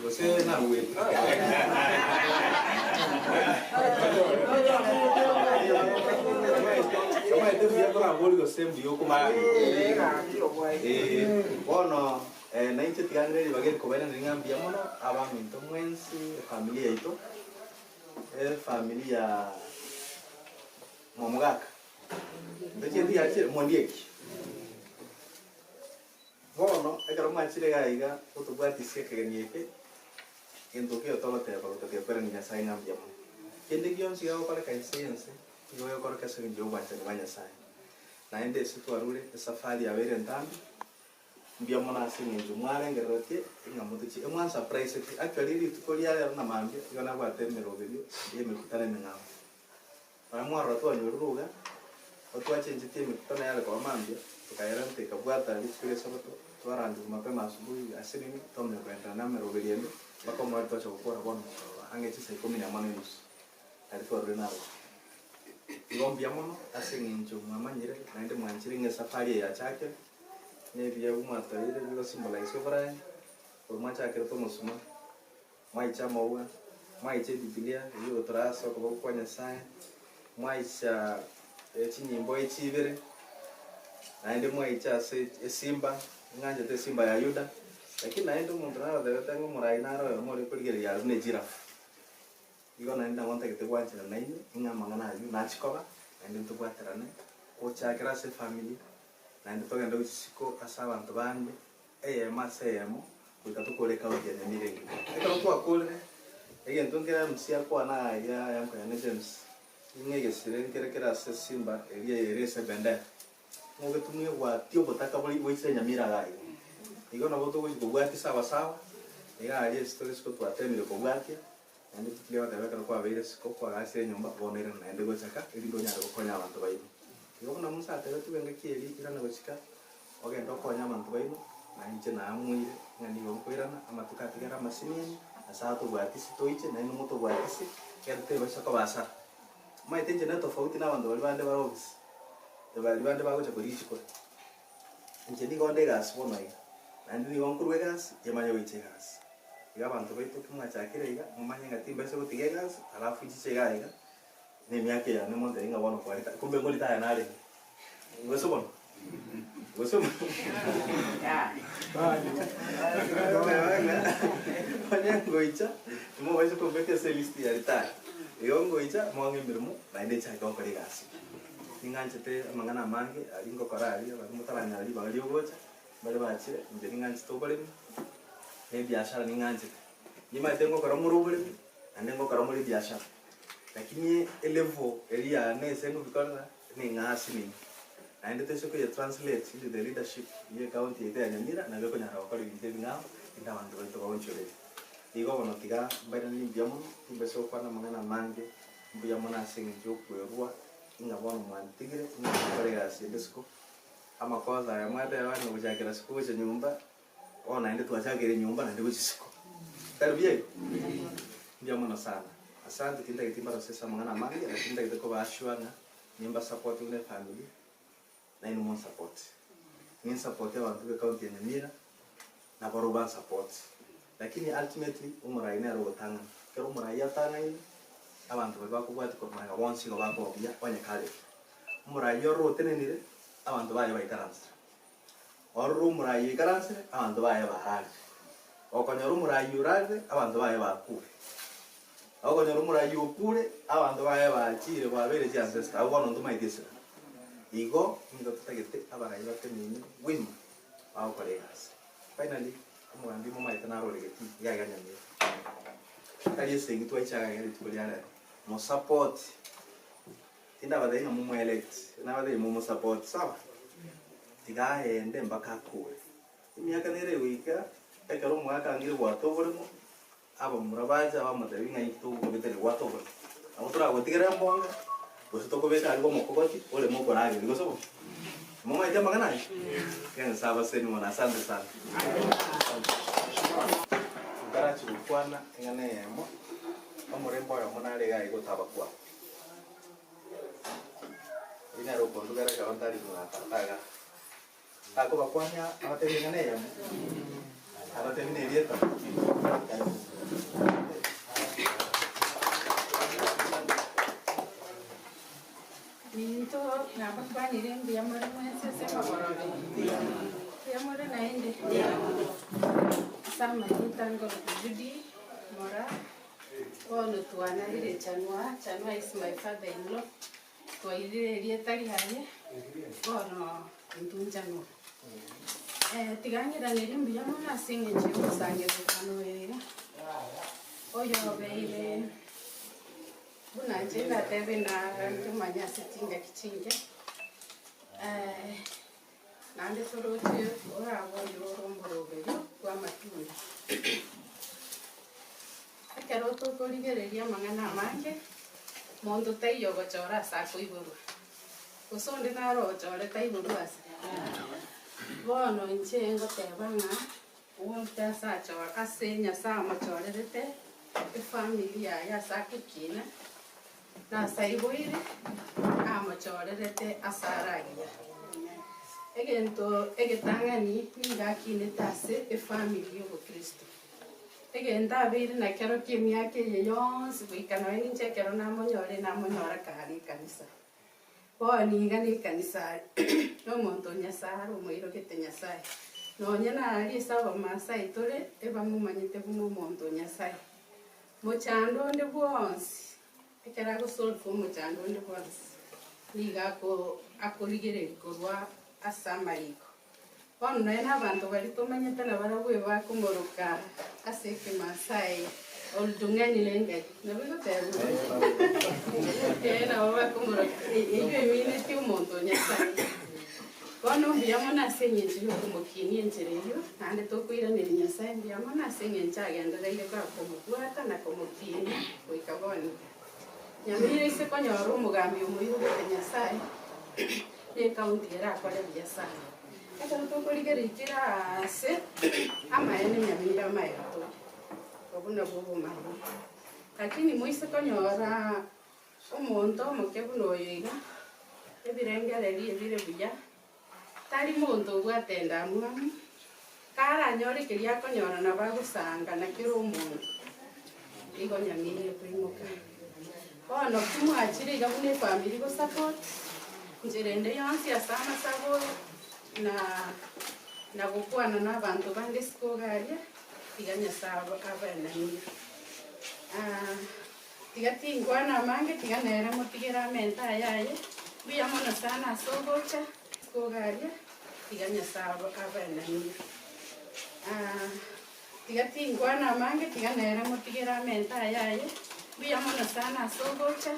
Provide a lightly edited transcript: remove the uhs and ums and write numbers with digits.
Gose naruete. Omanyete mbuya korabori gose mbuya okomanya. Eh, bono eh, nainche tiga ng'ire ribaga eri kobairaneria ng'a mbuya mono abaminto mwensi, efamiri yaito, efamiri ya Mwamogaka. Ntochie tiachire mondieki. Bono ekero mwachire iga iga gotobwatisia ekegeni eke, gento nkeiyo togoteba gotokia kwerania Nyasae ng'a mbuya mono. Kende gionsi gegokoreka inse y'ense, nigo gegokoreka ase engencho y'obwanchani bwa Nyasae. Naende ase twarure esafari yabeire entambe, mbuya mono ase eng'encho mwarengereretie ng'a motochie, emwansurprisetie. Actually rituko ria rero na mambia igo nabwate emeroberio y'emekutano emeng'ao. Nonya mwarora twanyorire iga, otwachenchetie emekutano yare koba mambia, tokaerenta ekabwata rituko ri'Esabato, twarandigwa mapema asubuhi ase nini, twamanya koenderera nameroberio ende, mpaka omoerio twacha gokora bono ang'e chinsa ikomi na emo na enusu, nario twarure naroro. Igo mbuya mono ase eng'encho mwamanyire naende mwanchire ng'a esafari eye yachakire, na ebiegwa mwatoire bigosymbolize oboraai, korwa mwachakerete omosuma. Mwaiche amaua, mwaiche Ebibilia eyio egotoraa ase okoboko kwa Nyasae, mwaicha chinyimbo echi ibere, naende mwaiche ase esimba, ng'anchete esimba ya Yuda, lakini naende omonto narotebete ng'a omorai nare oyomo ore korigereria are buna ejirafu. Igo naende nabo ntagete gwancherana nainwe ng'a amang'ana ayio nachie koba, naende ntobwaterane gochakera ase efamiri, naende togende gochia isiko ase abanto bande. Eyemo ase eyemo, goika tokore ekaunti ya Nyamira engima. Ekero twakorire, egento nkere MC akwana aaria yankoyane James, ng'a egesire nkere kere ase esimba eria ere ase ebendera, ng'a ogetumie gwatia obotaka boria boisire Nyamira iga iga. Igo nabo togochia kobwatia sawa sawa, iga aria ase tore isiko twatemire kobwatia, naende tiga goteba ekero kwabeire isiko kwagachire enyomba, bono irana naende gochaka erinde onyare gokonya abanto baino. Igo buna Musa atebetigwe engaki eria, irana gochika, Ogende okonye abanto baino, na inche naamuire ng'a nigo nkoirana, amatuko atigare amasiniini, ase atobwatisie toiche, nainwe motobwatisie, ekero toibaisa koba asara. Omanyete inche netofauti na abanto baria bande bare ofisi, baria bande bagocha korigia chikura. Inche nigo onde egasi bono iga, naende nigo nkorwa egasi, yamanya goicha egasi. Iga abanto baito ki mwachakire iga, momanye ng'a timbaisa gotiga egasi, alafu nchiche iga iga, na emiaka eyane montebie ng'a bono kwarita, kumbe ngoritaya narenge. Gose bono? Gose bono? Onye ngoicha, timobaisa kombeka ase elist ya retire. Igo ngoicha, mong'e emeremo, naende nchake gokora egasi. Ning'anchete amang'ana amange aria ngokora aria, baria motaranyora ribaga riogocha, baria bachire, inche ning'anchete oboremi, na ebiashara ning'anchete. Nimanyete ngokora more oboremi, naende ngokora more ebiashara. Lakini elevel eria yane ase ngobikorera, Ning'asi ninki? Naende toise koye translate into the leadership ye county yaito ya Nyamira nabo ekonyara gokora ebinto ebing'ao rinde abanto baito baonchorere. Igo bono tiga mbairanerie mbuya mono, timbaisa gokwana amang'ana amange, mbuya mono ase eng'encho yokwerua ng'a bono mwantigire ng'a mokore egasi ende isiko, amakosa aya mwateba ng'a gochakera isiko gocha nyomba, bono naende twachakire nyomba naende gochia isiko. Tari buya igo? Mbuya mono sana. Asante tintageti mbarose ase amang'ana amange lakini ntagete koba assure ng'a Nimbasapote buna efamiri, nainwe monsapote. Ninsapote abanto b'ecounty ya Nyamira, nabarobwo bansapote. Lakini ultimately, omorai nere ogotang'ana. Ekero omorai atang'aine, abanto baria bakobwatia korwa magega bonsi igo bakoba buya onye kare buya. Omorai ororo otenenire, abanto baye baikaransire. Ororo omorai oikaransire, abanto baye bararire. Okonyora omorai orarire, abanto baye bakure. Okonyora omorai okure, abanto baye bachiire babeire chiancestor, abwo bono ntomaeti esira. Igo nigo totagete abarai batenene bwima bagokora egasi. Finally, omogambi momaete naro ore getii iga iga Nyamira. Tari esegi twaichaga iga rituko ria rero. Mosupport, tindabatebia ng'a momoelect, nabatebia momosupport sawa? Tiga aende mpaka akure. Emiaka nere egoika, ekero omogaka angire goata oboremo, Abamura bacha bamotebia, Ng'ai togokobetereria gwata oboremo? Nabo toragotigere embonga, gose tokobeke aria omokogoti oreme okorageria, gose bo? Momaete amang'ana aya? Iga Nyasae abasenie mono. Asante sana. Ntarachia gokwana eng'ana eyemo, omorembe oyomo nare iga aye gotabakwa. Oyio nere okondugera ekero ntari mwa tata igaa. Takobakwania abatebie eng'ana eyemo. Mbatebi na erieta. Karibu. Minto nabakwanire mbuya more mwensi ase amagorobe, mbuya more naende ase amarieta ngoroka Judy Moraa, bono twanarire Chanua, Chanua is my father in law, twairire erieta riaye bono intwe Nchanua. Tiga ng'iranerie mbuya mono ase eng'encho y'omosangererekano oyo iga, oyo obeire. Buna inche ndatebe narantomanye ase chingaki chinke, naende toroche orabe oyo ore omoroberio bw'amatunda. Ekero tokorigereria amang'ana amange, monto taiyo ogochora ase akoiborwa, gose onde naro ogochorete aiborwe ase. Bono inche ngoteba ng'a Omonto ase achore ase Nyasae amochorerete efamiri yaye ase akekina, na ase aiboire, amochorerete ase are agiya. Egento egetang'ani nigo akinete ase efamiri y'obokristo. Egento abeire nakerokio emiaka eye yonsi goika nonye ninche ekero namonyorire namonyora kare ekanisa. Bono niga nekanisa are nomonto o Nyasae are omoirogete Nyasae. Nonye naaria ase Abamaasai tore ebamomanyete buna omonto o Nyasae. Mochando onde bwonsi, ekero agosolve omochando onde bwonsi, nigo ako akorigereria korwa ase amariko. Bono nonya nabanto baria tomanyete nabarabwo ebakomoroka ase Ekemasai Oldung'ani Lengai, nabo egoteba ee nabo bakomoroka eyio eminetie omonto o Nyasae. Bono mbuya mono ase eng'encho yokomokinia enchera eyio, naende tokoiraneria Nyasae mbuya mono ase eng'encho agendereire komobwata na komokinia goika bono iga. Nyamira ise konyora omogambi omoirogete Nyasae, na ekaunti erakore buya sana. Ekero tokorigereria kera aase, amaene Nyamira amaene tore, obwo nabwo obomanyi. Lakini moise konyora omonto omoke buna oyo iga, ebirengererio ebire buya, tari monto obwate endamwamu, karanyore keria akonyora nabo agosanga na kera omonto, igo Nyamira ekoimoka. Bono kimwachire iga buna efamiri gosupport, nchera ende yonsi ase amasabo na na gokwana na abanto bande isiko iga aria, tiga Nyasae abe nainwe. Tiga tinkwana amange, tiga nere motigere amenta aye aye. Mbuya mono sana ase ogocha isiko iga aria, tiga Nyasae abe nainwe. Tiga tinkwana amange, tiga nere motigere amenta aye aye. Mbuya mono sana ase ogocha.